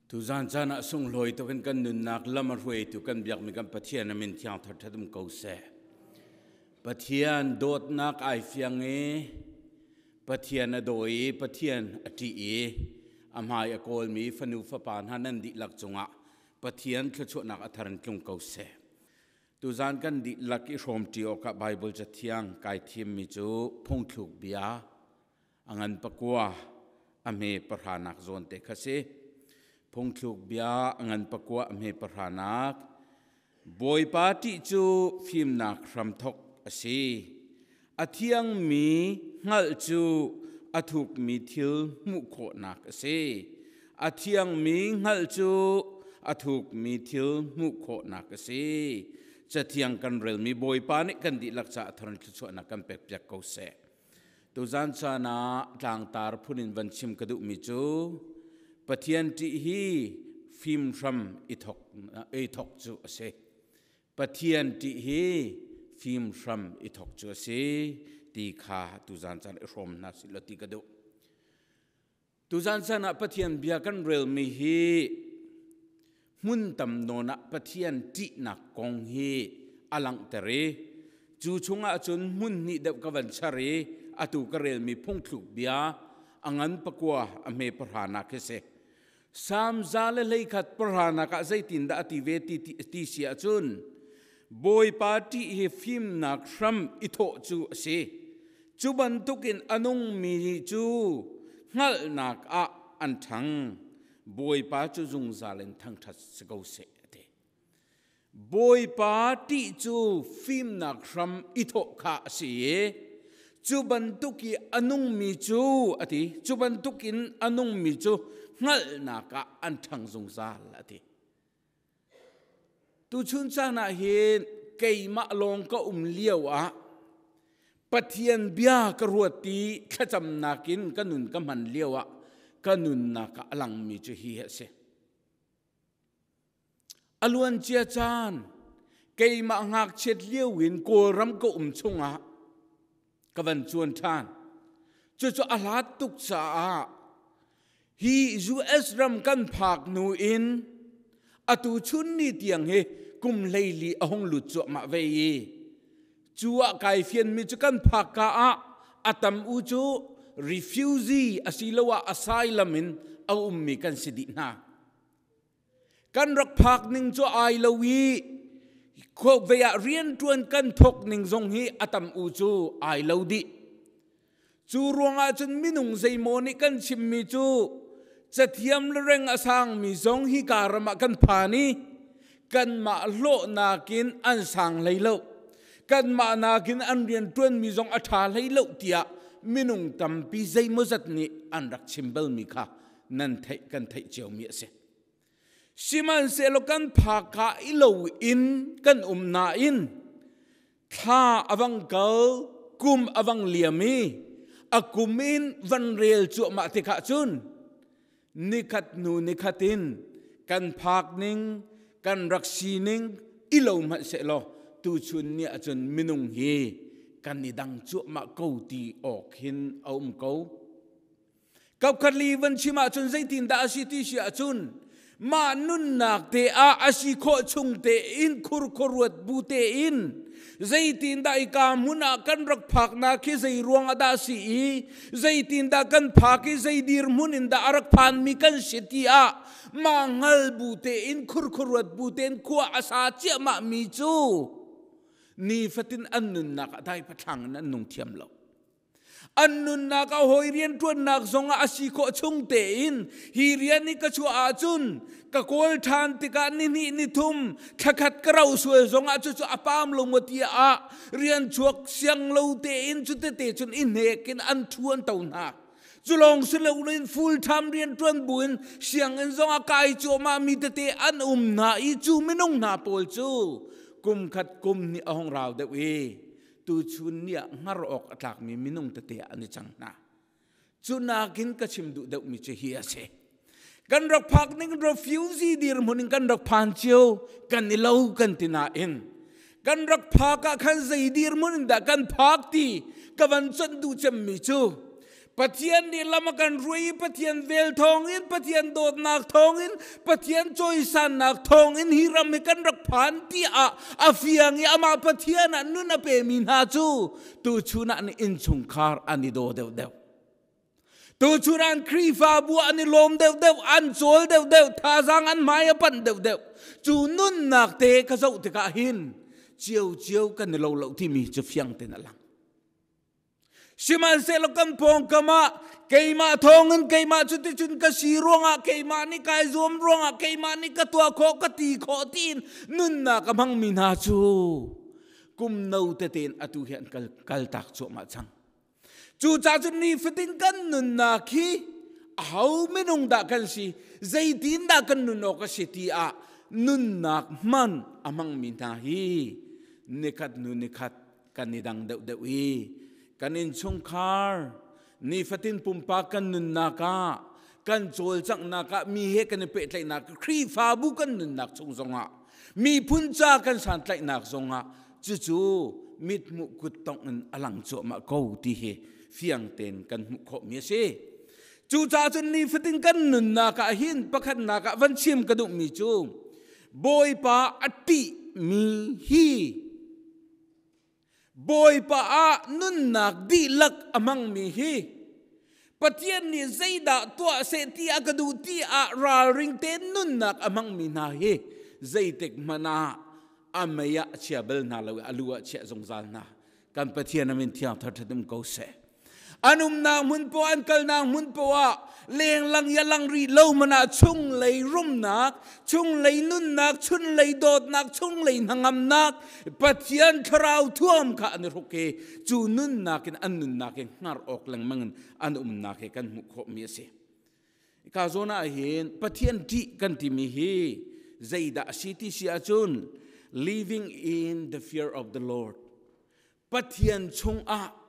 Tuzan caan ah sunglawi tuk in kan nunnak lam a hruaitu kan biakmi kan Pathian a min thiang thar um ko seh. Pathian dawtnak ai fiang i Pathian a dawi i Pathian a ṭih i a hmai a kawlmi fanu fapa hna nan dihlak cungah Pathian thluachuahnak a thar in tlung ko seh. Tuzan kan dihlak i hrawmṭi awkah Baibal Cathiang kai thimmi cu phungthluk bia a ngan pakua a hme pahranak zawn te kha si. Phungthluk bia a ngan pakua a hme pahranak Bawipa ṭih cu fimnak hramthok a si. A thiangmi hngalh cu a thukmi thil hmuh khawhnak a si. A thiangmi hngalh cu a thukmi thil hmuh khawhnak a si. Cathiang kan relmi Bawipa nih kan dihlak caah tharin thluachuahnak kan pekpiak ko seh. Tuzan caan ah tlangtar phun in van chim ka duhmi cu Pathian ṭih hi fim hram i thok, i thok cu a si. Pathian ṭih hi fim hram i thok cu a si ti kha tuzan caan i hrawm hna sih law ti ka duh. Tuzan caan ah Pathian bia kan relmi hi hmun tam nawn ah Pathian ṭihnak kong hi a langhter i cu chungah cun hmun hnih deuh ka van char i atu ka relmi phungthluk bia a ngan pakua a hme pahranak hi si. Salm 121 pahranak ah zeitindah a ti ve ti, ti, ti si ahcun Bawipa ṭih hi fimnak hram i thawh cu a si. Cu bantukin a nungmi cu hngalhnak ah an ṭhang. Bawipa cu zungzal in thangṭhat si ko seh, a ti. Bawipa ṭih cu fimnak hram i thawh kha a si i cu bantuk i a nungmi cu a ti. Cu bantukin a nungmi cu hngalhnak ah an ṭhang zungzal, a ti. Tuchun caan ah hin keimah lawng ka um lio ah Pathian bia ka ruat i thlacamnak in ka nun ka hman lio ah ka nunnak ah a langmi cu hi a si. A luancia caan keimah ngakchiat lio in Kawlram ka um chungah ka van cuan ṭhan. Cucu a hlat tuk caah hi US ram kan phak hnu in atu chun ni tiang hi kum 14 a hung lut cuahmah ve i cu ah kai fianmi cu kan phak ka ah a tam u cu refugee asiloah asylum in a ummi kan si dih hna. Kan rak phak ning cu ai lo i vei ah rianṭuan kan thawk ning zong hi a tam u cu ai lo dih. Cu ruangah cun minung zeimaw nih kan chimmi cu cathiam le reng a sangmi zong hi ka ram ah kan phan i kanmah hlawh nakin an sang hlei lo. Kanmah nakin an rianṭuanmi zong a ṭha hlei lo tiah minung tampi zeimawzat nih an rak chim balmi kha nan theih kan theih ciomi a si. Sihmanhsehlaw kan phaka i lo in kan um nain thla a vang kal kum a vang liam i a kum in van rel cuahmah tikah cun nikhat hnu nikhat in kan phak ning kan rak sining i lo hmanh sehlaw tuchun ni ahcun minung hi kan i dang cuahmah ko ti awk hin a um ko. Kapkhat li van chim ahcun zeitindah a si ti si ahcun mah nunnak te ah a si khawh chung tein khurkhuaruat bu tein zeitindah i ka hmun ah kan rak phaknak khi zei ruang ah dah si i zeitindah kan phak i zei dirhmun in dah a rak phanmi kan si ti ah mah hngal bu tein khurkhuaruat bu tein khua a sa ciahmah mi cu nifatin an nunnak ah dai pathlang in an nung thiam lo. An nunnak ah hawi rianṭuannak zongah a si khawh chung tein hi rian i ka chuah ahcun ka kawl ṭhan tikah nihnih nithum thlakhat ka rauh sual zongah cucu a pam lo maw tiah ah rian chuak siang lo tein cu tete cun i hnek in an ṭhu an to hna. Cu lawng si loin full time rianṭuan buin sianginn zongah kai cuahmah mi tete an um hna i cu minung hna pawl cu kum khat kum hnih a hung rau deuh i tuchun ni ah hngar awk a tlakmi minung tete ah an i cang hna. Cu nakin ka chim duh deuhmi cu hi a si. Kan rak phak ning refugee dirhmun in kan rak phan cio, kan i lo kan ti nain kan rak phak ah khan zei dirhmun in dah kan phak ti ka van conh duh cemmi cu. Pathian nih lam a kan hruai i Pathian vel thawngin, Pathian dawtnak thawngin, Pathian cawisannak thawngin hi ram hi kan rak phan tiah a fiang i amah Pathian ah nun a pemi hna cu tuchun ah an innchungkhar an i daw deuhdeuh. Tuchun ah an Khrihfabu ah an i lawm deuhdeuh, an cawl deuhdeuh, thazaang an hmai a panh deuhdeuh. Cu nunnak te ka zoh tikah hin ciocio kan i lo lo timi cu fiang tein a lang. Sihmanhsehlaw kan pawngkam ah keimah thawngin keimah cuticun ka si ruangah keimah nih kai zuam ruangah keimah nih ka tuah khawh ka ti khawh tiin nunnak a hmangmi hna cu kum no tete in atu hi an kal kaltak cuahmah cang. Cucaah cun nifatin kan nunnak hi aho minung dah kan si, zeitin dah kan nun awk a si ti ah nunnak hman a hmangmi hna hi nikhat hnu nikhat kan i dang deuhdeuh i kan innchungkhar nifatin pumpak kan nunnak ah kan cawlcanghnak ah mi he kan i pehtlaihnak Khrihfabu kan nunnak chung zongah miphun ca kan santlaihnak zongah cucu mithmuh kuttongh in a lang cuahmah ko ti hi fiang tein kan hmuh khawhmi a si. Cucaah cun nifatin kan nunnak ah hin pakhatnak ah van chim ka duhmi cu Bawipa a ṭihmi hi Bawipa ah nunnak dihlak a hmangmi hi Pathian nih zeidah tuah seh ti a ka duh ti ah ralring tein nunnak a hmangmi hna hi zeitik hmanh ah a mei ah a chia bal hna lo i a lu ah chiah zungzal hna. Kan Pathian a min thiang thar ṭhat um ko seh. An umnak hmun poah an kalnak hmun poah lenglang ya lang rih lo man ah chunglei rumnak, chunglei nunnak, chunlei dawtnak, chunglei hnangamnak, Pathian thlarau thuam kha an i hruk i cu nunnak in an nunnak in hngar awk lengmang in an umnak hi kan hmuh khawhmi a si. Ka zawn ah hin Pathian ṭih kan timi hi zeidah a si ti si ahcun living in the fear of the Lord Pathian chungah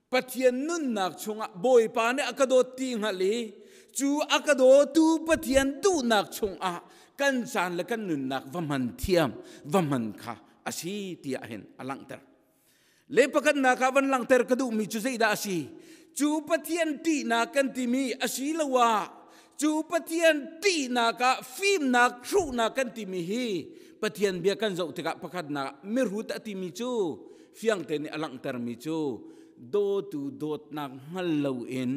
Pathian nunnak chungah Bawipa nih a ka dawt ti hngalh i cu a ka dawtu Pathian duhnak chungah kan caan le kan nunnak va hman thiam va hman kha a si tiah hin a langhter. Le pakhatnak ah van langhter ka duhmi cu zeidah a si? Cu Pathian ṭihnak kan timi asiloah cu Pathian ṭihnak ah fimnak hruhnak kan timi hi Pathian bia kan zoh tikah pakhatnak mirut a timi cu fiang tein a langhtermi cu dawtu dawtnak hngal loin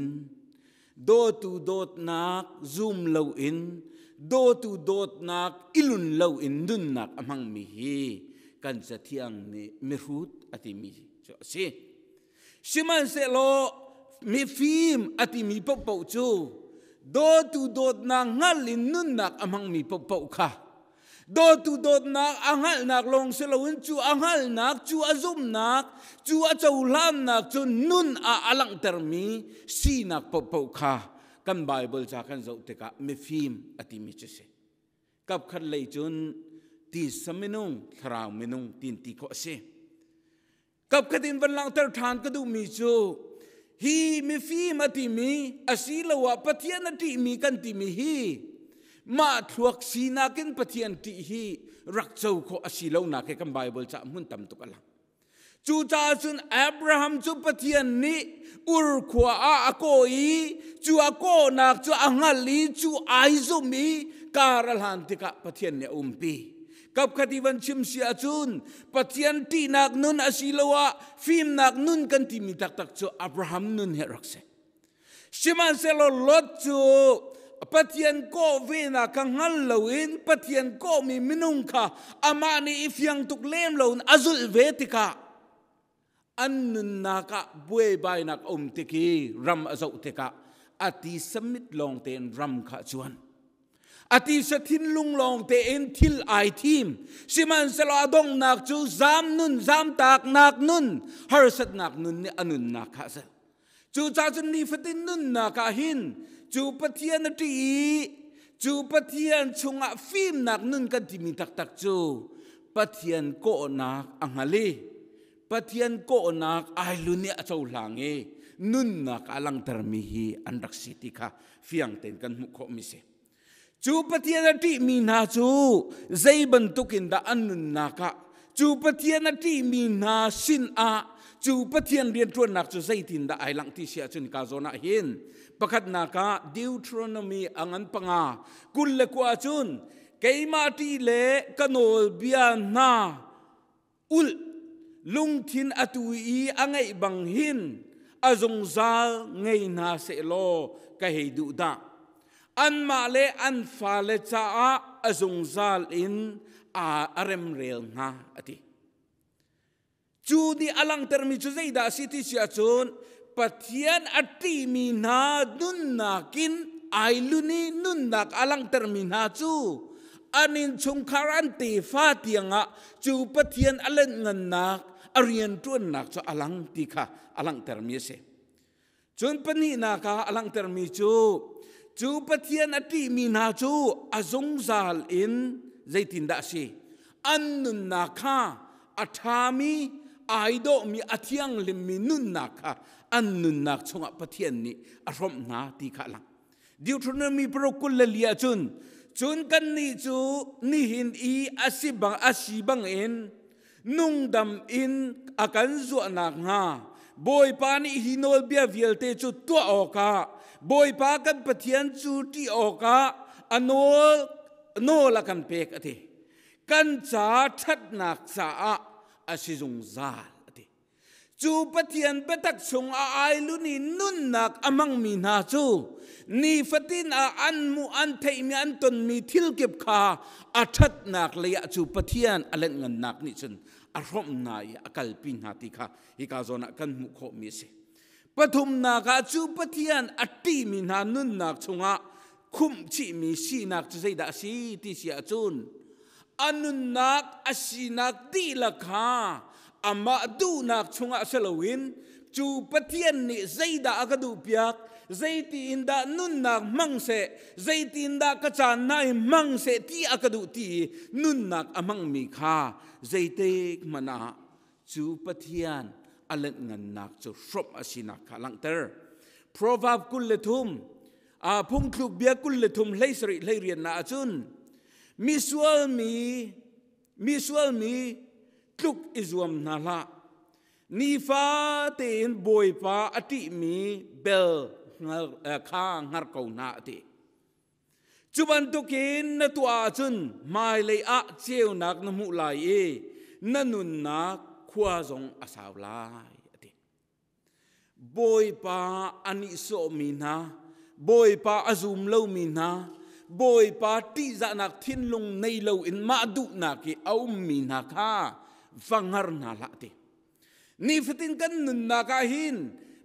dawtu dawtnak zum loin dawtu dawtnak ilun loin nunnak a hmangmi hi kan cathiang nih mihrut a timi cu a si. Sihmanhsehlaw mifim a timi paohpaoh cu dawtu dawtnak hngal in nunnak a hmangmi paohpaoh kha dawtu dawtnak a hngalhnak lawng si loin cu a hngalhnak cu a zumhnak cu a cohlannak cu nun ah a langhtermi sinak paohpaoh kha kan Baibal ca kan zoh tikah mifim a timi cu si. Kapkhat lei cun tisa minung thlarau minung tin ti khawh a si. Kapkhat in van langhter ṭhan ka duhmi cu hi mifim a timi asiloah Pathian a ṭihmi kan timi hi mah thluak sinak in Pathian ṭih hi rak co khawh a si lonak hi kan Baibal ca hmun tam tuk a lang. Cucaah cun Abraham cu Pathian nih Ur khua ah a kawh i cu a kawhnak cu a hngalh i cu ai zumh i kar a hlan tikah Pathian nih a umpi. Kapkhat i van chim si ahcun Pathian ṭihnak nun asiloah fimnak nun kan timi taktak cu Abraham nun he rak si. Sihmanhsehlaw Lot cu Pathian kawh venak kha hngal loin Pathian kawhmi minung kha amah nih i fiang tuk lem loin a zulh ve tikah an nunnak ah buaibainak a um tik i ram a zoh tikah a tisa mit lawng tein ram kha a cuan. A tisa thinlung lawng tein thil ai thim. Sihmanhsehlaw a donghnak cu zam nun, zamtaknak nun, harsatnak nun nih a nunnak kha a si. Cucaah cun nifatin nunnak ah hin cu Pathian a ṭih i cu Pathian chungah fimnak nun kan timi taktak cu Pathian kawhnak a hngal i Pathian kawhnak ai lun i a cohlang i nunnak a langhtermi hi an rak si ti kha fiang tein kan hmuh khawhmi si. Cu Pathian a ṭihmi hna cu zei bantuk in dah an nunnak ah Cu Pathian a ṭihmi hna sin ah cu Pathian rianṭuannak cu zeitindah ai langh ti si ahcun ka zawn ah hin pakhatnak ah Deuteronomy a ngan panga 29 cun keimah ṭih le ka nawlbia hna ulh lungthin atu i a ngeih bang hin a zungzal ngei hna sehlaw ka hei duh dah. Anmah le an fale caah a zungzal in a remrel hnga a ti. Cu nih a langhtermi cu zeidah a si ti si ahcun Pathian a ṭihmi hna nunnak in ai lun i nunnak a langhtermi hna cu an innchungkhar an tefa tiangah cu Pathian a lenhngannak a rianṭuannak cu a lang ti kha a langhtermi a si. Cun pahnihnak ah a langhtermi cu cu Pathian a ṭihmi hna cu a zungzal in zeitindah a si? An nunnak kha a ṭhami, ai dawhmi, a thianghlimmi nunnak kha an nunnak chungah Pathian nih a hrawmh hna ti kha a lang. Deuteronomy paruk 24 ahcun cun kannih cu nihin i a si bang a si bangin nungdam in a kan zuahnak hnga Bawipa nih hi nawlbia vialte cu tuah awkah Bawipa kan Pathian cu ṭih awkah a nawl nawl a kan pek a ti. Kan ca ṭhatnak caah a si zungzal a ti. Cu Pathian biatak chung a ai lun i nunnak a hmangmi hna cu nifatin ah an hmuh an theihmi an tonmi thil kip kha a ṭhatnak lei ah cu Pathian a lenhngannak nih cun a hrawmh hna i a kalpi hna ti kha hika zawn ah kan hmuh khawhmi a si. Pathumnak ah cu Pathian a ṭihmi hna nunnak chungah khumh chihmi sinak cu zeidah a si ti si ahcun a nunnak a sinak dihlak kha amah duhnak chungah si loin cu Pathian nih zeidah a ka duhpiak zeiti in dah nunnak hmang seh zeitin dah ka caan hna hi hmang seh ti a ka duh ti i nunnak a hmangmi kha zeitik hmanh ah cu Pathian a lenhngannak cu hrawmh a sinak kha langhter. Proverb 23 a phungthluk bia 23 hlei sarih hlei rian na ahcun misual mi misual mi tluk i zuam hna hlah nifa tein Bawipa a ṭihmi bel kha hngar ko hna a ti. Cu bantukin na tuah ahcun hmailei ah ceunak na hmuh lai i na nunnak khua zong a sau lai a ti. Bawipa a nihsawhmi hna, Bawipa a zum lomi hna, Bawipa ṭihzahnak thinlung nei loin mah duhnak i a ummi hna kha va hngar hna hlah ti. Nifatin kan nunnak ah hin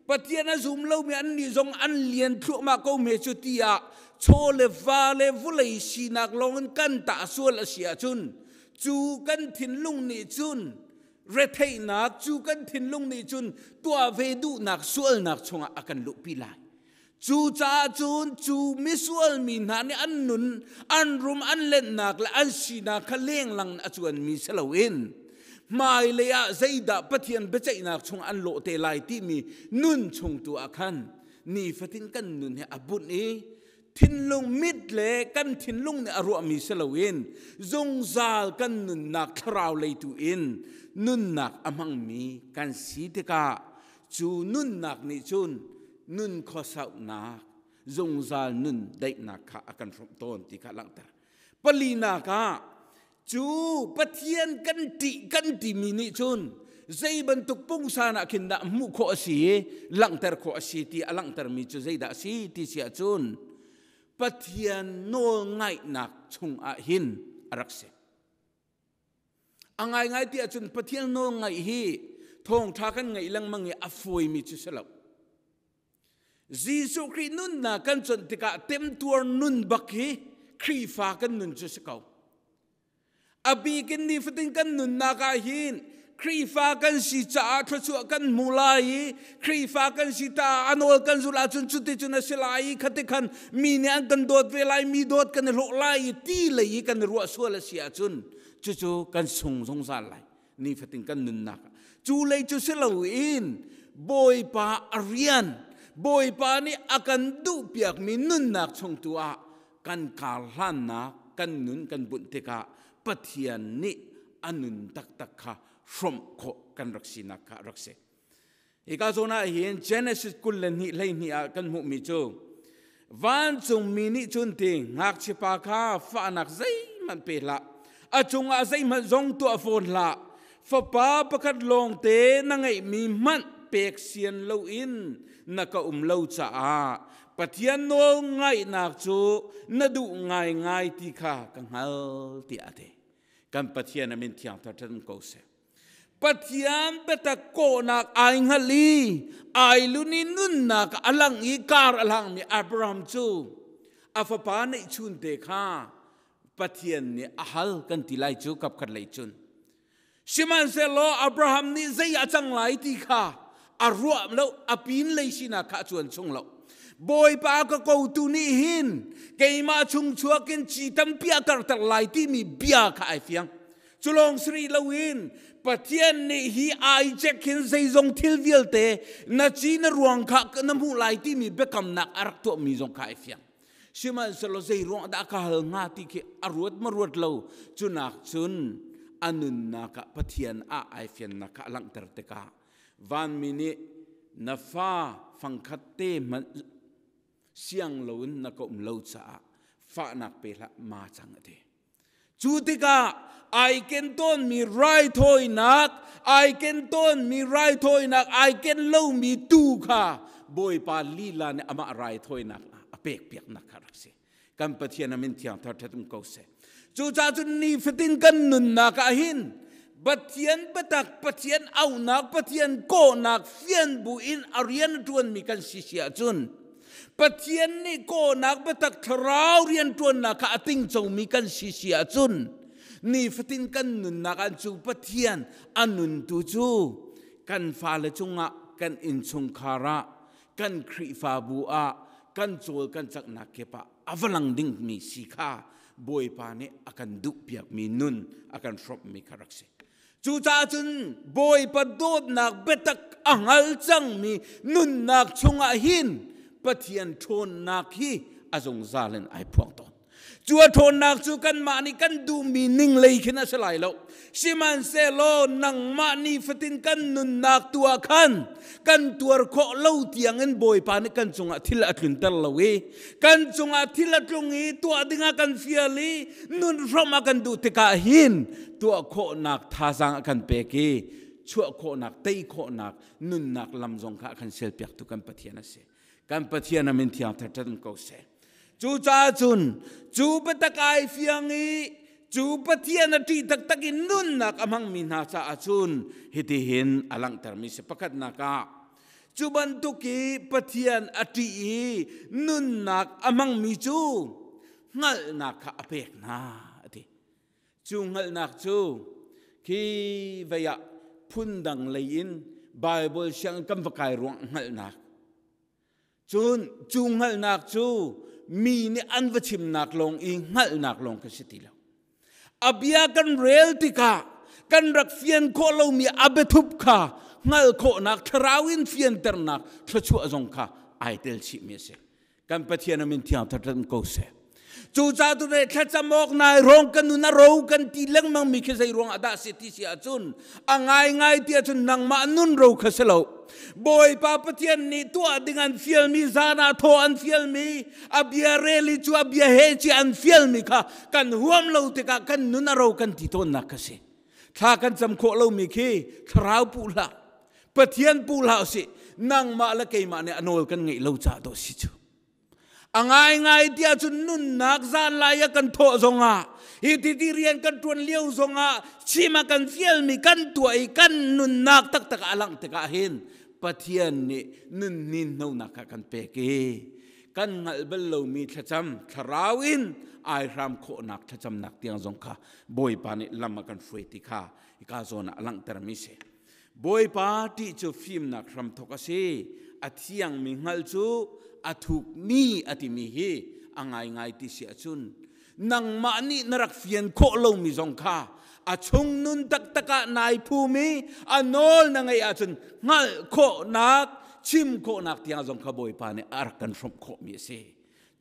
Pathian a zum lomi annih zong an lian thluahmah ko hme cu tiah chaw le va le vulei sinak lawngin kan tah sual a si ahcun cu kan thinlung nih cun retheihnak cu kan thinlung nih cun tuah ve duhnak sualnak chungah a kan luhpi lai. Cucaah cun cu misual mi hna nih an nun, an rum, an lennak le an sinak kha lenglang a cuanmi si loin hmailei ah zeidah Pathian biaceihnak chung an lawh te lai timi nun chung tu ah khan nifatin kan nun hi a bunh i thinlung mit le kan thinlung nih a ruahmi si loin zungzal kan nunnak thlarau lei tu in nunnak a hmangmi kan si tikah cu nunnak nih cun nun khuasauhnak zungzal nun daihnak kha a kan hrawmh tawn ti kha langhter. Palinak ah cu Pathian kan ṭih kan timi nih cun zei bantuk pungsan ah khin dah hmuh khawh a si i langhter khawh a si ti a langhtermi cu zeidah a si ti si ahcun Pathian nawl ngaihnak chungah hin a rak si. A ngaingai ti ahcun Pathian nawl ngaih hi thawngṭha kan ngaih lengmang i a fawimi cu si lo. Jesuh Khrih nunnak kan conh tikah temtuar nun bak hi Khrihfa kan nun cu si ko. A bikin nifatin kan nunnak ah hin Khrihfa kan si caah thluachuah kan hmu lai i Khrihfa kan si ta a nawl kan zulh ahcun cuticun a si lai i khati khan mi nih an kan dawt ve lai mi dawt kan i hlawh lai i ti lei i kan i ruah sual a si ahcun cucu kan sung zungzal lai nifatin kan nunnak cu lei cu si loin Bawipa a rian Bawipa nih a kan duhpiakmi nunnak chung tu ah kan kar hlannak kan nun kan bunh tikah Pathian nih a nun taktak kha hrawmh khawh kan rak sinak kha rak si. Hika zawn ah hin Genesis 22 12 ah kan hmuhmi cu vancungmi nih cun ti ngakchiapa kha fahnak zeihmanh pe hlah a cungah zeihmanh zong tuah fawn hlah fapa pakhat lawngte na ngeihmi hmanh pek sian loin na ka um lo caah Pathian nawl ngaihnak cu na duh ngaingai ti kha ka hngal tiah a ti. Kan Pathian a min thiang thar ko seh. Pathian biatak kawhnak ai hngal i ai lun i nunnak a lang i kar a hlangmi Abraham cu a fapa neihchun te kha Pathian nih a hal kan ti lai cu kapkhat lei cun. Sihmanhsehlaw Abraham nih zei a cang lai ti kha a ruah lo a pin lei sinak kha a cuan chung lo. Bawipa ka kotu nih hin keimah chung chuak in ci tampi a karter lai timi bia kha ai fiang. Cu lawng si rih loin Pathian nih hi ai cek hin zeizong thil vialte na ci na ruang kha na hmuh lai timi biakamnak a rak tuahmi zong kha ai fiang. Sihmanhsehlaw zei ruang dah ka hal hnga ti khi a ruat ma ruat lo cunak cun a nunnak ah Pathian ah ai fiannak kha a langhter tikah vanmi nih na fa fangkhat te hmanh siang loin na ka um lo caah fahnak pe hlah ma cang a ti. Cu tikah ai ken tawnmi raithawinak, ai ken tawnmi raithawinak, ai ken lomi tuu kha Bawipa lila nih amah raithawinak a pekpiaknak kha rak si. Kan Pathian a min thiang thar ṭhat um ko seh. Cucaah cun nifatin kan nunnak ah hin Pathian biatak, Pathian auhnak, Pathian kawhnak fian bu in a rian a ṭuanmi kan si si ahcun Pathian nih kawhnak biatak thlarau rianṭuannak kha a tingcomi kan si si ahcun nifatin kan nunnak ah cu Pathian a nuntu cu kan fale cungah kan innchungkhar ah kan Khrihfabu ah kan cawl kan caknak kip ah a va lang dingmi si kha Bawipa nih a kan duhpiakmi nun a kan hrawmhmi kha rak si. Cucaah cun Bawipa dawtnak biatak a hngal cangmi nunnak chungah hin Pathian ṭhawnnak hi a zungzal in ai phuang tawn. Cu a ṭhawnnak cu kanmah nih kan duhmi ning lei khin a si lai lo. Sihmanhsehlaw nangmah nifatin kan nunnak tu ah khan kan tuar khawh lo tiangin Bawipa nih kan cungah thil a tlunter lo i kan cungah thil a tlung i tuah dingah kan fial i nun hram a kan duh tikah hin tuah khawhnak thazaang a kan pek i chuah khawhnak tei khawhnak nunnak lam zong kha a kan sialpiaktu kan Pathian a si kan Pathian a min thiang thar ko seh cucaah cun cu biatak ai fiang i cu Pathian a ṭih taktak in nunnak a hmangmi hna caah cun hitihin a langhtermi si pakhatnak ah Cu bantuk i Pathian a ṭih i nunnak a hmangmi cu hngalhnak kha a pek hna a ti. Cu hngalhnak cu khi vei ah phundang lei in Baibal sianginn kan va kai ruang hngalhnak. Cun cu hngalhnak cu mi nih an va chimnak lawng i hngalhnak lawng kha si ti lo. A bia kan rel tikah kan rak fian khawh lomi a biathup kha hngalh khawhnak thlarau in fianternak thluachuah zong kha ai tel chihmi a si. Kan Pathian a min thiang thatan ko seh. Cucaah tu thlacam awk nai rong kan nun a ro kan ti lengmang mi khi zei ruang ah dah si ti si ahcun a ngaingai ti ahcun nangmah nun ro kha si lo. Bawipa Pathian nih tuah ding an fialmi zan ah thaw an fialmi a bia rel i cu a bia he ci an fialmi kha kan huam lo tikah kan nun a ro kan ti tawnnak kha si. Thla kan cam khawh lomi khi thlarau puh hlah Pathian puh hlah usih nangmah le keimah nih a nawl kan ngeih lo caah dawh si cu. A ngaingai tiah cun nunnak zan lai a kan thawh zongah hi ti rian kan ṭuan lio zongah chim a kan fialmi kan tuah i kan nunnak taktak a langh tikah hin Pathian nih nun hninhnonak kha kan pek i kan hngalh bal lomi thlacam thlarau in ai hram khawhnak thlacamnak tiang zong kha Bawipa nih lam a kan hruai ti kha hika zawn ah a langhtermi si. Bawipa ṭih cu fimnak hramthawk a si. A thiangmi hngalh cu a thukmi a timi hi a ngaingai ti si ahcun nangmah nih na rak fian khawh lomi zong kha a chung nun taktak ah nai phum i a nawl na ngeih ahcun hngalh khawhnak chim khawhnak tiang zong kha Bawipa nih a rak kan hrawmh khawhmi a si.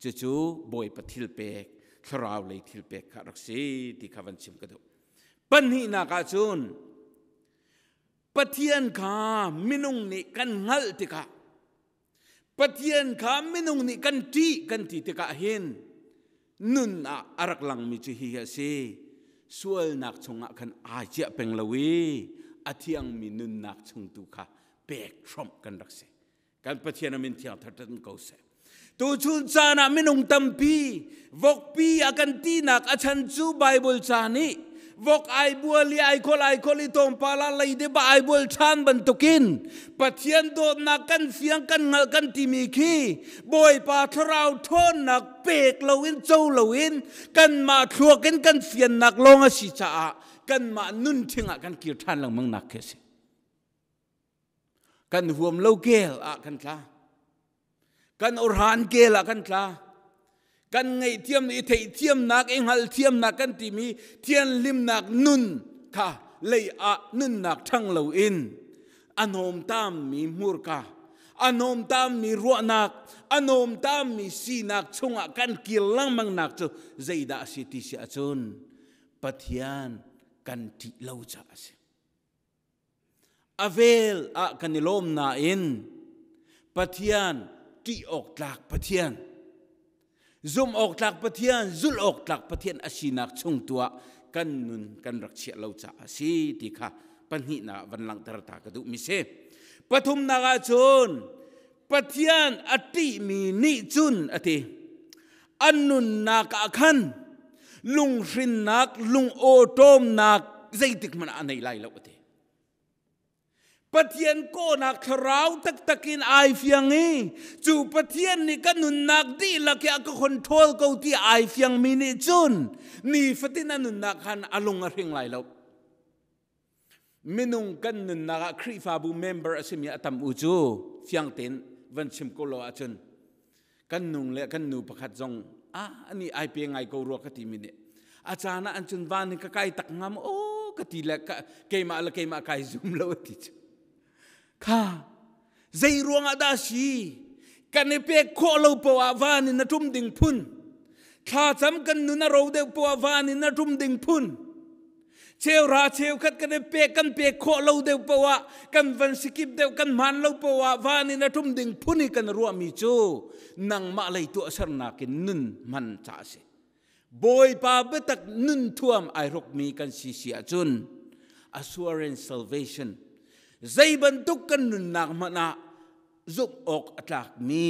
Cucu Bawipa thil pek, thlarau lei thil pek kha a rak si ti kha van chim ka duh. Pahnihnak ah cun Pathian kha minung nih kan hngalh tikah Pathian kha minung nih kan ṭih kan ti tikah hin nun ah a rak langmi cu hihi a si. Sualnak chungah khan aa ciah peng lo i a thiangmi nunnak chung tu kha pek hrawmh kan rak si. Kan Pathian a min thiang thar ko seh. Tuchun caan ah minung tampi vokpi a kan tinak a chan cu Bible ca nih vok ai bual i ai khol ai khol i tawmpal ah leide ba ai bual ṭhan bantukin Pathian dawtnak kan fiang kan hngalh kan timi khi Bawipa thlarau ṭhawnnak pek loin co loin kanmah thluak in kan fiannak lawng a si caah kanmah nun thing ah kan kir ṭhan lengmang nak khi a si. Kan huam lo kel ah kan tla. Kan orhan kel ah kan tla. Kan ngaihthiam i theihthiamnak i hngalhthiamnak kan timi thianhlimnak nun kha lei ah nunnak ṭhang loin a hnawmtammi hmurka, a hnawmtammi ruahnak, a hnawmtammi sinak chungah kan kir lengmangnak cu zeidah a si ti si ahcun Pathian kan ṭih lo caah a si. A vel ah kan i lawm nain Pathian ṭih awk tlak Pathian, zumh awk tlak Pathian, zulh awk tlak Pathian a sinak chung tu ah kan nun kan rak chiah lo caah a si ti kha pahnihnak ah van langhter ta ka duhmi si. Pathumnak ah cun Pathian a ṭihmi nih cun a ti an nunnak ah khan lunghrinnak lungawṭawmnak zeitik hmanh ah a nei lai lo a ti. Pathian kawhnak thlarau taktak in ai fiang i cu Pathian nih ka nunnak dihlak hi a ka control ko ti ai fiangmi nih cun nifatin a nunnak khan a lung a hring lai lo. Minung kan nunnak ah Khrihfabu member a simi a tam u cu fiang tein van chim ko lo ahcun kan nung le kan nu pakhat zong ah ani ai pe ngai ko rua ka timi nih a caan ah an cun van in ka kai tak ngam o ka ti le keimah le keimah kai zum lo ti cu kha zei ruangah dah si kan i pek khawh lo poah van in a tum ding phun thlacam kan nun a ro deuh poah van in a tum ding phun Cheuhra cheukhat kan i pek kan pek khawh lo deuh poah kan van sikip deuh kan hmaan lo poah van in a ṭum ding phun i kan ruahmi cu nangmah lei tuahsernak in nun hman ca a si. Bawipa biatak nun thuam ai hrukmi kan si si ahcun assurance salvation zei bantuk kan nunnak hmanh ah zumh awk a tlakmi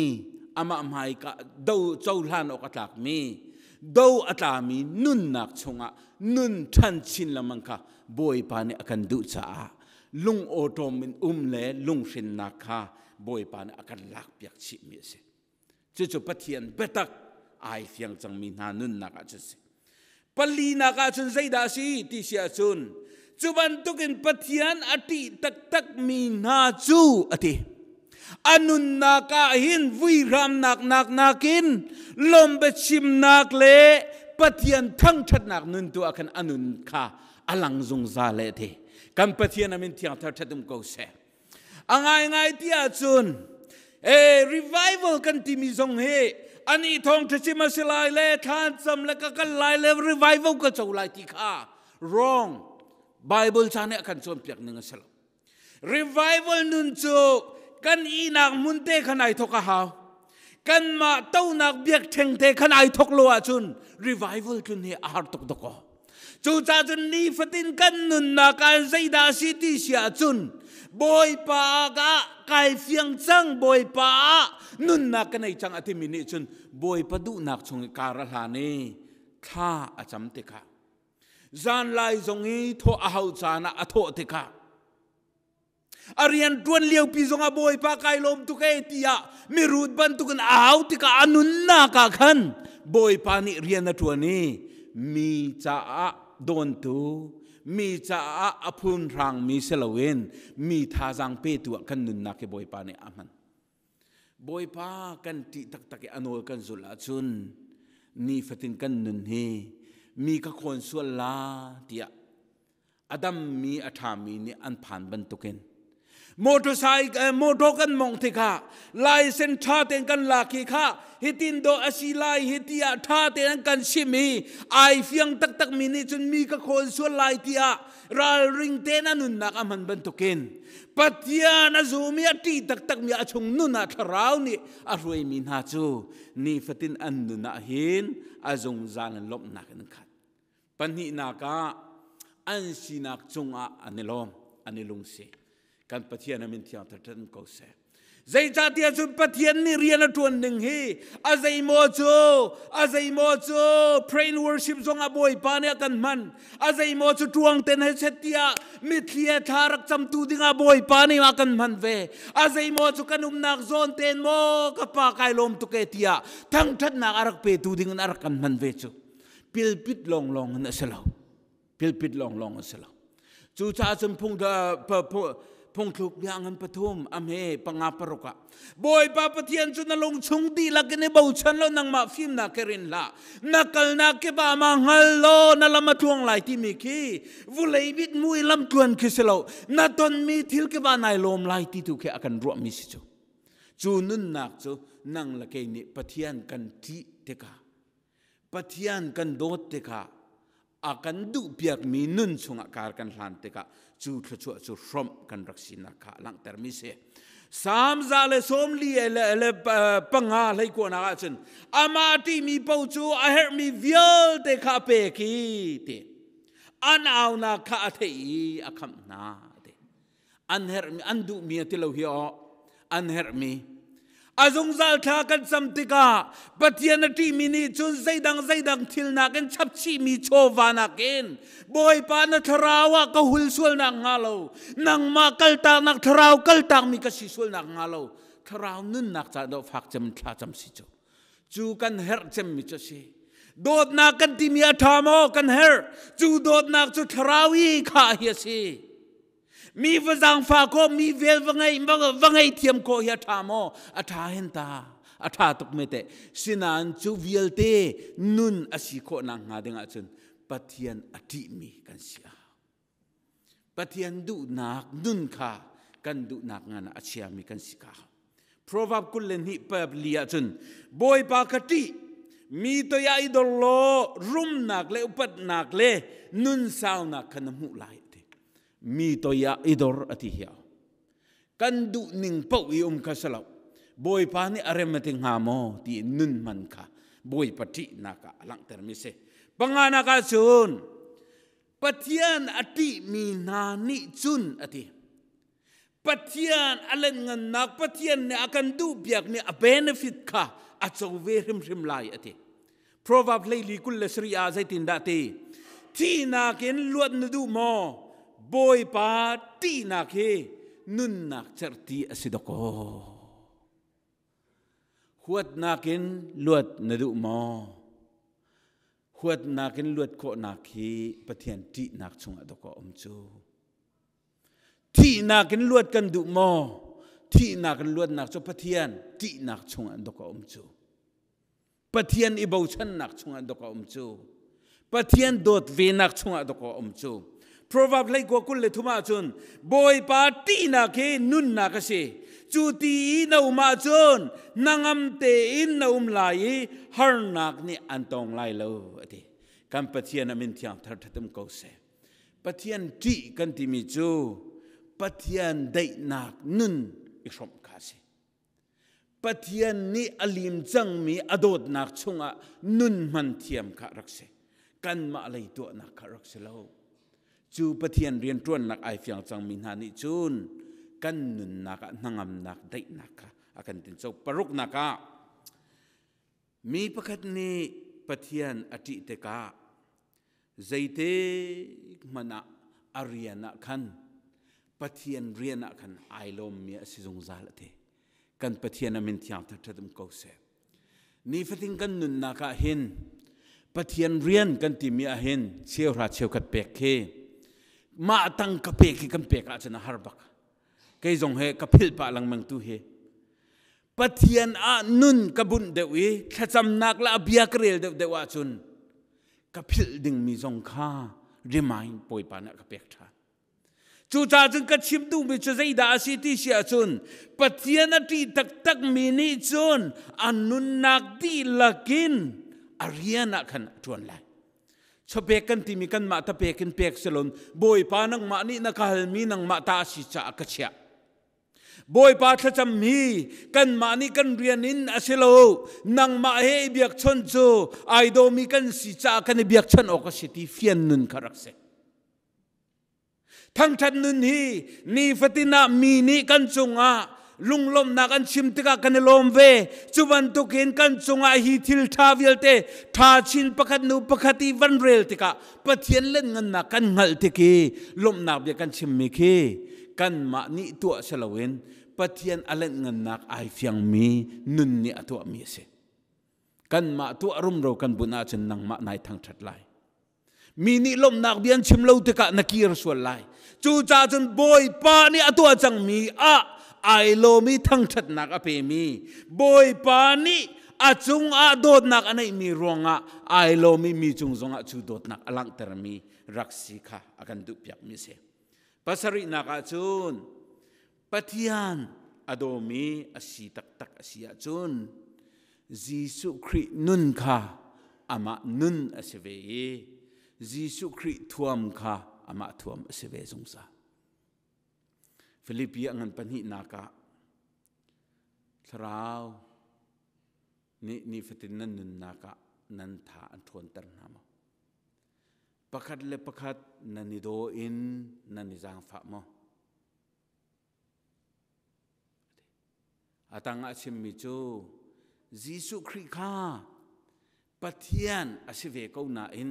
amah hmaika do cohlan awk a tlakmi do a tlami nunnak chungah nun ṭhan chin lengmang kha Bawipa nih a kan duh caah lung awṭawm in um le lunghrinnak kha Bawipa nih a kan lakpiak chihmi a si. Cucu Pathian biatak ai fiang cangmi hna nunnak ah cun si. Palinak ah cun zeidah a si ti si ahcun cu bantukin Pathian a ṭih taktakmi hna cu a ti. A nunnak ah hin vuihramnak nak nakin lawmbiachimnak le Pathian thangṭhatnak nun tu ah khan a nun kha a lang zungzal le a ti. Kan Pathian a min thiang thar ṭhat um ko seh. A ngaingai ti ahcun e revival kan timi zong hi ani thawng ṭhachim a si lai le thlan cam le ka kal lai le revival ka co lai ti kha wrong. Bible ca nih a kan cawnpiak ning a si lo. Revival nun cu kan ihnak hmun te khan ai thok a hau. Kanmah tonak biakṭheng te khan ai thok lo ahcun revival tlun hi a har tuk dok aw. Cucaah cun nifatin kan nunnak ah zeidah a si ti si ahcun Bawipa ah kai fiang cang, Bawipa ah nunnak ka nei cang a timi nih cun Bawipa duhnak chung i kar a hlan i thla a cam tikah zanlai zong i thawh a hau caan ah a thawh tikah a rian ṭuan liopi zongah Bawipa kai lawm tuk e tiah mirut bantukin a au tikah a nunnak ah khan Bawipa nih rian a ṭuan i mi caah dawntu mi caah a phun hrangmi si loin mi thazaang petu ah kan nunnak hi Bawipa nih a hman. Bawipa kan ṭih taktak i a nawl kan zulh ahcun nifatin kan nun hi mi ka khawn sual la tiah a dammi a ṭhami nih an phan bantukin. Motorcycle motor kan mong tikah license tha ten kan lak hi kha hitin do asi lai hi tiah tha ten an kan chim i ai fiang taktak mi nih cun mi ka khawn sual lai tiah ralring ten a nunnak a hman bantukin Pathian a zum i a ṭih taktak mi a chung nun ah thlarau nih a hruaimi hna cu nifatin an nun ah hin a zungzal in lawmhnak in an khat. Pahnihnak ah an sinak cungah an i lawm, an i lungsi. Kan Pathian a min thiang thangṭhat ko seh. Zeicahtiah cun Pathian nih rian a ṭuan ning hi a zeimaw cu a zeimaw cu pray and worship zong ah Bawipa nih a kan hman. A zeimaw cu ṭuang ten he set tiah mitthli he thla rak camtu dingah Bawipa nih a kan hman ve. A zeimaw cu kan umnak zawn ten maw ka pa kai lawm tuk e tiah thangṭhatnak a rak petu ding in a rak kan hman ve cu. Pilpit lawnglawng in a si lo. Pilpit lawnglawng a si lo. Cucaah cun phungthluk bia ngan pathum a hme panga paruk ah Bawipa Pathian cu na lung chung dihlak in i bochan lo nangmah fimnak ke rin hlah na kalnak ke ba ma hngal law na lam a tluang lai timi khi vulei bit mui lam tluan khi si lo na tonmi thil ke ba nai lawm lai ti tu khi a kan ruahmi si cu cu nunnak cu nang le kei nih Pathian kan ṭih tikah Pathian kan dawt tikah a kan duhpiakmi nun chungah kar kan hlan tikah cu thluachuah cu hrawmh kan rak sinak kha a langhtermi si. Salm 145 hlei kuanak ahcun amah ṭihmi paoh cu a herhmi vialte kha a pek i ti an aunak kha a theih i a khamh hna ti. An herhmi an duhmi a ti lo hi aw an herhmi a zungzal thla kan cam tikah Pathian a ṭihmi nih cun zeidang zeidang thil nakin chapchihmi chawva nakin Bawipa na thlarau ah ka hul sualnak hnga lo nangmah kaltaknak thlarau kaltakmi ka si sualnak hnga lo thlarau nunnak ca dawh fak cem thla cam si cu cu kan herh cemmi cu a si dawtnak kan timi a ṭha maw kan herh cu dawtnak cu thlarau i kha hi a si Mi va zaangfah khawh, mi vel va ngei, va ngei thiam khawh hi a ṭha maw? A ṭha hen ta. A ṭha tuk me teh. Sinain cu vialte nun a si khawh nak hnga ding ahcun Pathian a ṭihmi kan si a hau. Pathian duhnak nun kha kan duhnak ngan ah a chiami kan si ka hau. Proverb 22 pa li ahcun Bawipa ka ṭih mi toiah i dor law rumnak le upatnak le nun saunak kha na hmuh lai ti mi toiah i dor a ti hi kan duh ning paoh i um kha si lo Bawipa nih a rem a ti hnga maw ti nun hman kha Bawipa ṭihnak ah a langhtermi si panganak ah cun Pathian a ṭihmi hna nih cun a ti Pathian a lenngannak Pathian nih a kan duhpiakmi a benefit kha a co ve hrimhrim lai a ti. Proverb 24 ah zeitindah ti? Thihnak in luat na duh maw? Bawipa ṭihnak hi nunnak cerhti a si dawkaw. Huatnak in luat na duh maw? Huatnak in luat khawhnak hi Pathian ṭihnak chungah dawkaw um cu. Thihnak in luat kan duh maw? Thihnak in luatnak cu Pathian ṭihnak chungah dok a um cu. Pathian i bochannak chungah dok a um cu. Pathian dawt venak chungah dok a um cu. Proverb 23 ahcun Bawipa ṭihnak hi nunnak a si. Cu ti i na um ahcun hnangam tein na um lai i harnak nih an tong lai lo a ti. Kan Pathian a min thiang thar ṭhatum ko seh. Pathian ṭih kan timi cu Pathian daihnak nun i hrawmh kha a si. Pathian nih a lim cangmi a dawtnak chungah nun hman thiam kha rak si. Kanmah lei tuahnak kha rak si lo. Cu Pathian rianṭuannak ai fiang cangmi hna nih cun kan nunnak ah hnangamnak daihnak kha a kan tinco. Paruknak ah mi pakhat nih Pathian a ṭih tikah Zeitik hmanh ah a rian ah khan Pathian rian ah khan ai lawmmi a si zungzal a ti. Kan Pathian a min thiang ṭhat um ko seh. Nifatin kan nunnak ah hin Pathian rian kan timi ah hin cheuhra cheukhat pek khi mah tang ka pek hi kan pek ahcun a har bak. Kei zong he ka philh pah lengmang tu hi. Pathian ah nun ka bunh deuh i thlacamnak le a bia ka rel deuh deuh ahcun ka philh dingmi zong kha remind Bawipa nih a ka pek ṭhan. Cucaah cun ka chim duhmi cu zeidah a si ti si ahcun Pathian a ṭih taktakmi nih cun a nunnak dihlak in a rian ah khan a ṭuan lai. Chawpek kan timi kanmah ta pek in pek si loin Bawipa nangmah nih na ka halmi nangmah ta a si caah ka chiah. Bawipa thlacam hi kanmah nih kan rian in a si lo nangmah he i biakchawnh cu ai dawmi kan si caah kan i biakchawnh awk a si ti fian nun kha rak si. Thangṭhat nun hi nifatin ah mi nih kan cungah lunglawmhnak an chim tikah kan i lawm ve. Cu bantukin kan cungah hi thil ṭha vialte ṭha chin pakhat nu pakhat i van rel tikah Pathian lengngannak kan hngalh tik i lawmhnak bia kan chimmi khi kanmah nih tuah si loin Pathian a lengngannak ai fiangmi nun nih a tuahmi a si. Kanmah tuah rumro kan bunh ahcun nangmah nai thangṭhat lai. Mi nih lawmhnak bia an chim lo tikah na kir sual lai. Cucaah cun Bawipa nih a tuah cangmi ah ai lawm i thangṭhatnak a pemi Bawipa nih a cungah dawtnak a neihmi ruangah ai lawm i mi cung zongah cu dawtnak a langhtermi rak si kha a kan duhpiakmi a si. Pasarihnak ah cun Pathian a dawmi a si taktak a si ahcun Jesuh Khrih nun kha amah nun a si ve i Jesuh Khrih thuam kha amah thuam a si ve zungzal. Filipi a ngan pahnihnak ah thlarau nih nifatin nan nunnak ah nan tha an ṭhawnter hna maw? Pakhat le pakhat nan i daw in nan i zaangfah maw? A tang ah chimmi cu Jesuh Khrih kha Pathian a si ve ko nain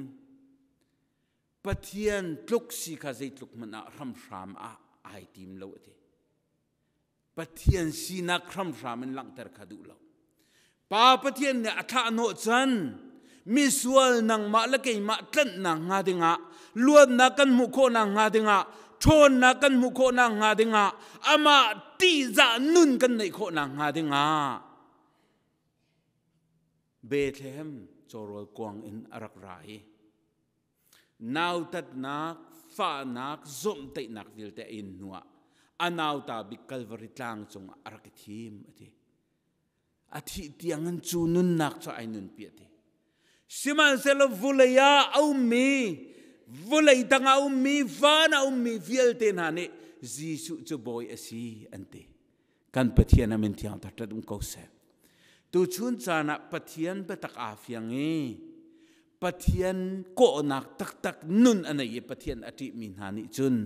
Pathian tluk si kha zeitluk hmanh ah hramhram ah ai tim lo a ti. Pathian sinak hramhram in langhter kha duh lo. Pa Pathian nih a thlah hnawh chan misual nangmah le keimah tlanhnak hnga dingah luatnak kan hmuh khawhnak hnga dingah ṭhawnnak kan hmuh khawhnak hnga dingah amah ṭihzah nun kan neih khawhnak hnga dingah Bethlehem cawrawl kuang in a rak ra i nautatnak fahnak zomhtaihnak vialte a in hnuah a nauta bik Kalvari tlang cungah a rak i thim a ti. A thih tiangin cu nunnak cu ai nunpi a ti. Sihmanhsehlaw vulei ah a ummi, vulei tang ah a ummi, van ah a ummi vialte hna nih Jesuh cu Bawi a si an ti. Kan Pathian a min thiang taktak um ko seh. Tuchun caan ah Pathian biatak aa fiang i Pathian kawhnak taktak nun a nei i Pathian a ṭihmi hna nih cun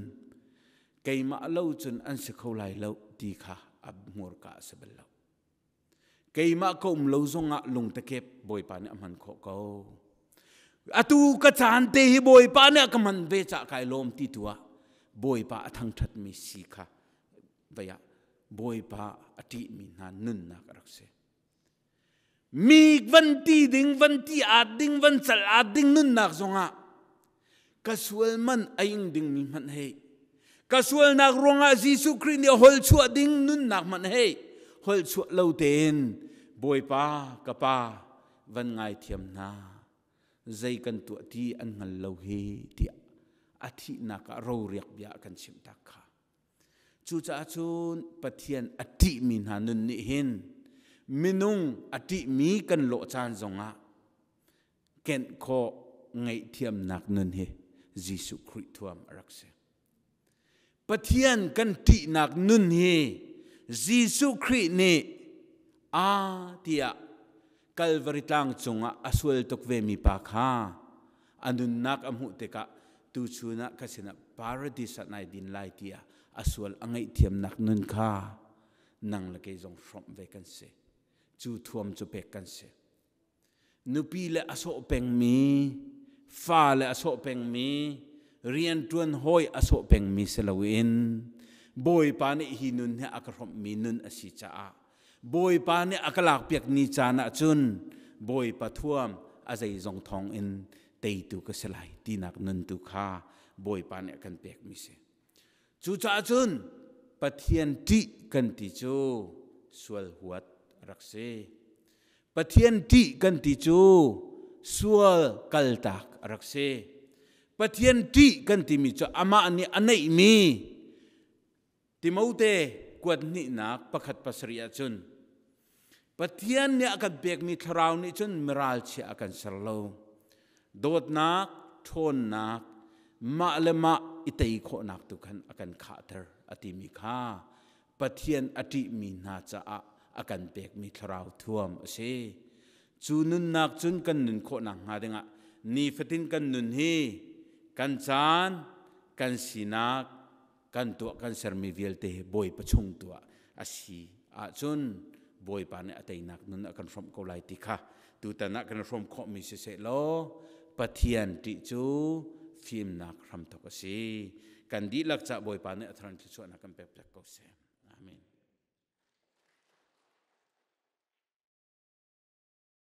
keimah lo cun an si kho lai lo ti kha a hmurka a si bal lo. Keimah ka um lo zongah lungtakep Bawipa nih a hman khawh ko. Atu ka caan te hi Bawipa nih a ka hman ve cah kai lawm ti tu ah Bawipa a thangṭhatmi si kha vei ah Bawipa a ṭihmi hna nunnak a rak si. Mi van ti ding, van ti aat ding, van cal aat ding nunnak zongah ka sual man a ing dingmi hmanh hei ka sualnak ruangah Jesuh Khrih nih hol chuah ding nunnak hmanh hei hol chuah lo tein Bawipa ka pa van ngaithiam hna zei kan tuah ti an hngal lo hi tiah a thihnak ah roriak bia a kan chimh tak kha. Cucaah cun Pathian a ṭihmi hna nun nih hin minung a ṭihmi kan lawh caan zongah kenh khawh ngaihthiamnak nun hi Jesuh Khrih thuam a rak si. Pathian kan ṭihnak nun hi Jesuh Khrih nih a tiah Kalvari tlang cungah a sual tuk vemi pa kha a nunnak a hmuh tikah tuchun ah ka sinah paradis ah nai din lai tiah a sual a ngaihthiamnak nun kha nang le kei zong hrawmh ve kan si. Cu thuam cu pek kan si. Nupi le a sawh pengmi, fa le a sawh pengmi, rianṭuan hawi a sawh pengmi si loin Bawipa nih hi nun hi a ka hrawmhmi nun a si caah Bawipa nih a ka lakpiak ni caan ah cun Bawipa thuam a zeizong thawng in teitu ka si lai tinak nun tu kha Bawipa nih a kan pekmi si. Cucaah cun Pathian ṭih kan ti cu sual huat a rak si. Pathian ṭih kan ti cu sual kaltak a rak si. Pathian ṭih kan timi cu amah nih a neihmi Timote kuat hnihnak pakhat pasarih ahcun Pathian nih a kan pekmi thlarau nih cun miralchia a kan ser lo. Dawtnak, ṭhawnnak, mah le mah i tei khawhnak tu khan a kan khahter a timi kha Pathian a ṭihmi hna caah a kan pekmi thlarau thuam a si. Cu nunnak cun kan nun khawhnak hnga dingah nifatin kan nun hi kan caan, kan sinak, kan tuah kan sermi vialte Bawipa chung tuah a si ahcun Bawipa nih a teinak nun a kan hrawmh ko lai ti kha tutan ah kan hrawm khawhmi siseh law Pathian ṭih cu fimnak hramthok a si. Kan dihlak cah Bawipa nih a thar in thluachuahnak kan pek piak ko seh. Amen.